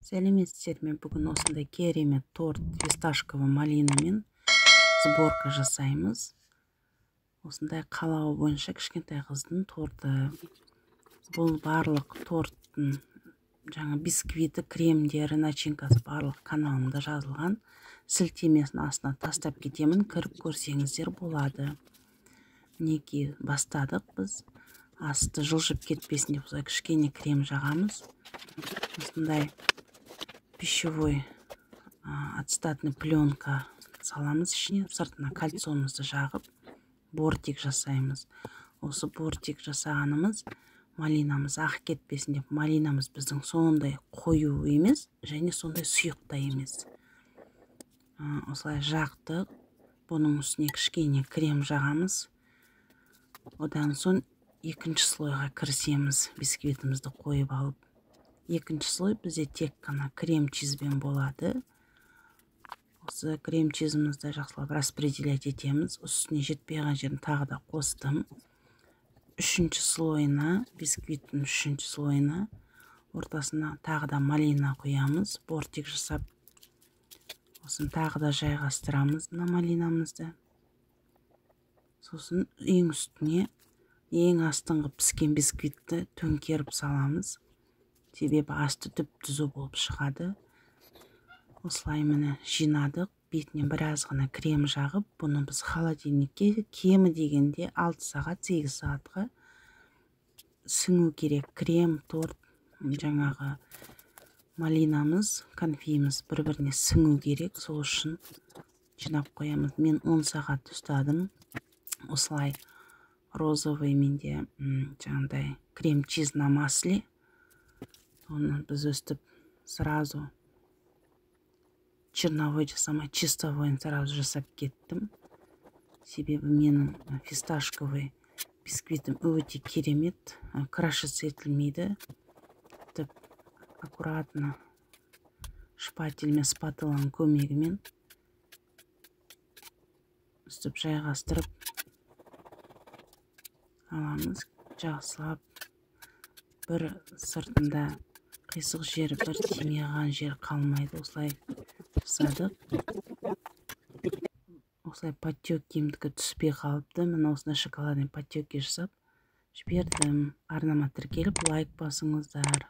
Сәлеметсіздер ме? Бүгін осындай керемет торт фисташковый малинамен сборка жасаймыз. Осындай қалауы бойынша кішкентай қыздың торты. Бұл барлық торттың жаңа бисквиті, кремдері, начинкасы барлық каналымда жазылған. Сілтемесін астына тастап кетемін, кіріп көрсеңіздер болады. Мінекей, бастадық біз. Асты жылжып кетпесін деп осылай кішкене крем жағамыз. Осындай пищевой ацетатный пленка саламыз ішіне, сыртына кольцомызды жағып, бортик жасаймыз. Осы бортик жасағанымыз малинамыз ақ кетпесін деп. Малинамыз біздің сондай қою емес және сондай сұйық та емес. Осылай жақтық. Бұның үстіне кішкене крем жағамыз. Одан соң екінші слойға кірісеміз, бисквитімізді қойып алып. Екінші слой бізде тек қана крем чизбен болады. Осы крем чизімізді жақсылап распределять етеміз. Үстіне жетпей қалған жерін тағы да қостым. Үшінші слойына, бисквиттің үшінші слойына ортасына тағы да малина құямыз, бортик жасап. Осыны тағы да жайғастырамыз мына малинамызды. Сосын ең үстіне ең астыңғы піскен бисквитті төңкеріп саламыз. Себебі асты түп-түзу болып шығады. Осылай, міне, жинадық. Бетіне біраз ғана крем жағып, бұны біз холодильникке кемі дегенде 6 сағат, 8 сағатқа сіңу керек. Крем, торт, жаңағы малинамыз, конфиіміз бір-біріне сіңу керек. Сол үшін жинап қоямыз. Мен 10 сағат ұстадым. Осылай розовый менде жаңағыдай крем чиз на масле. Оны біз өстіп сразу черновой жасамай, чистовойын сразу жасап кеттім. Себебі менің фисташковый бисквитім өте керемет, крошиться етілмейді. Тіп аккуратно шпатель мен спатуланың көмегімен өстіп жайғастырып аламыз жақсылап. Бір сыртында қисық жері, бір тимей қалған жер қалмайды. Осылай жасадық. Осылай подтекімдікі түспей қалыпты. Міне, осындай шоколадный подтеки жасап жібердім. Арнама тіркеліп, лайк басыңыздар.